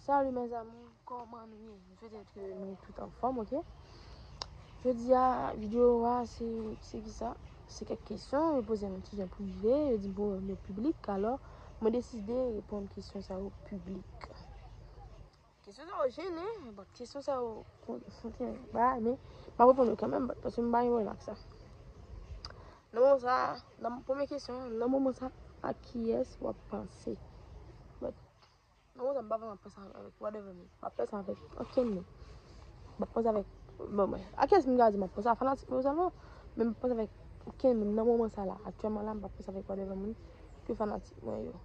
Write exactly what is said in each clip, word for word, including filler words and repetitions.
Salut mes amours, kòman nou ye? M swete ke nou tout anfòm, ok? Jodi a, videyo a, se, se ki sa? Se kèk kesyon, yo poze m ti jan prive, yo di m pou yo piblik, alò, mwen deside reponn kesyon sa yo piblik. Kesyon sa yo jennen, bon, kesyon sa yo, ba, men, m ap reponn yo kanmenm, paske m pa gen pwoblèm ak sa. Nan moman sa, nan premye kesyon, nan moman sa, ak kiyès w ap panse? Nan moman sa, m pa vrèman panse avèk whatever moun. M pa panse avèk okenn moun. M pa panse avèk, bon, mwen, ak kiyès m ka di m ap panse a fanatik mwen yo sèlman, men m pa panse avèk okenn moun nan moman sa la. Aktyèlman la, m pa panse avèk whatever moun ke fanatik mwen yo.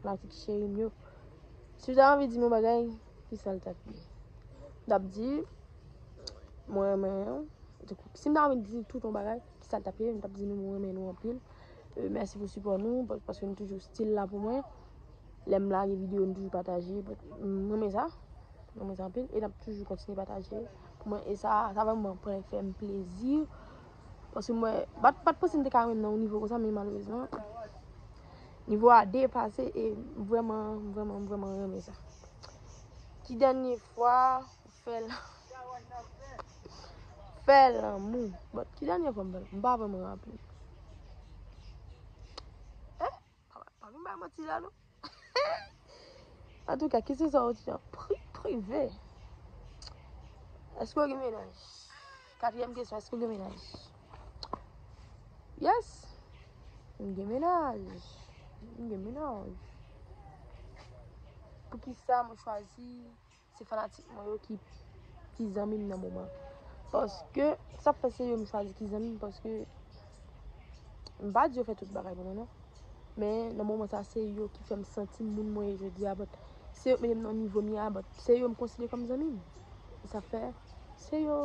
Fanatik cheri m yo. Si w ta anvi di m yon bagay, ki sa l t ap ye? M t ap di, mwen renmen w. Si m ta anvi di tout yon bagay, ki sa l t ap ye? M t ap di nou, mwen renmen nou anpil. Euh, mèsi pou sipò nou, pa-, paske nou toujou still la pou mwen. Lè m lage videyo, nou toujou pataje. M renmen sa. M renmen sa anpil. E n ap toujou kontinye pataje pou mwen. E sa, sa vrèman pran fè m plezi. Paske mwen, pa t, pa t panse m te ka renmen nan yon nivo konsa, men malerezman, nivo a depase e vrèman, vrèman, vrèman renmen sa. Ki dènye fwa ou fè l-, fè lanmou? Bon, ki dènye fwa m fè l-, m pa vrèman raple m. Eh? Pa, pa vin bay manti la, non. Antouka, kesyon sa yo ti jan pri-, prive. Èske w gen mennaj? Katriyèm kesyon, èske w gen mennaj? Yes. M gen mennaj. M gen mennaj. Poukisa mwen chwazi se fanatik mwen yo ki, ki zanmi m nan moman? Paske, sa fè se yo m chwazi ki zanmi m, paske m pa di yo fè tout bagay pou mwen, non. Men nan moman sa, se yo ki fè m santi moun mwen ye jodi a, but se yo k mete m nan nivo m ye a, but se yo m konsidere kòm zanmi m. E sa fè, se yo.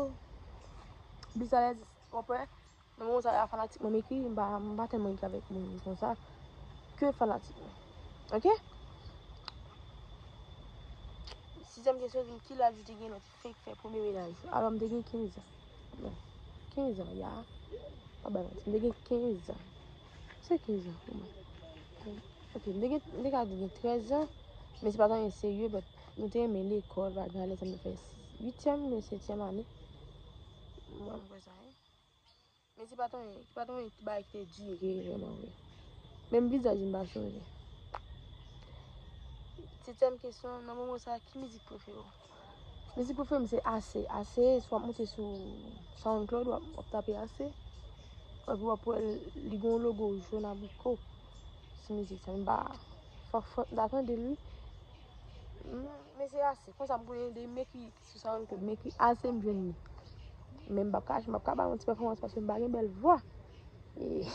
Bizarre, konprann? Nan moman sa a, fanatik mwen m ekri, m pa, m pa tèlman ekri avèk moun konsa ke fanatik mwen. Ok? Sizyèm kesyon di m ki laj ou te gen lè w te fenk fè premye mennaj ou? Alò, m te gen kenz an. Non, kenz an, ya. Pa bay manti, m te gen kenz an. Se kenz an pou mwen. Ok, m te gen, m te ka di gen trèz an, men se pa t anyen serye, but nou te renmen lekòl, bagay, lè sa m te fè uityèm, men setyèm ane. Mwen, m kwè sa, wi. Men se pa t anyen, se pa t anyen ti bagay ki te dire vrèman vre. Menm vizaj li m pa sonje. Setyèm kesyon, nan moman sa, ki mizik prefere w? Mizik prefere m se Ase. Ase, si w ap monte sou SoundCloud, w ap, w ap tape Ase. Epi w ap wè l, li gen yon logo jòn abriko sou mizik sa. M pa, fò, fò, m ta tande l, wi. Men, men se Ase. Konsa m konnen de m ekri sou SoundCloud, m ekri Ase, m jwenn li. Men m p ap kache, m p ap ka ba yon ti pèfòmans paske m pa gen bèl vwa. E,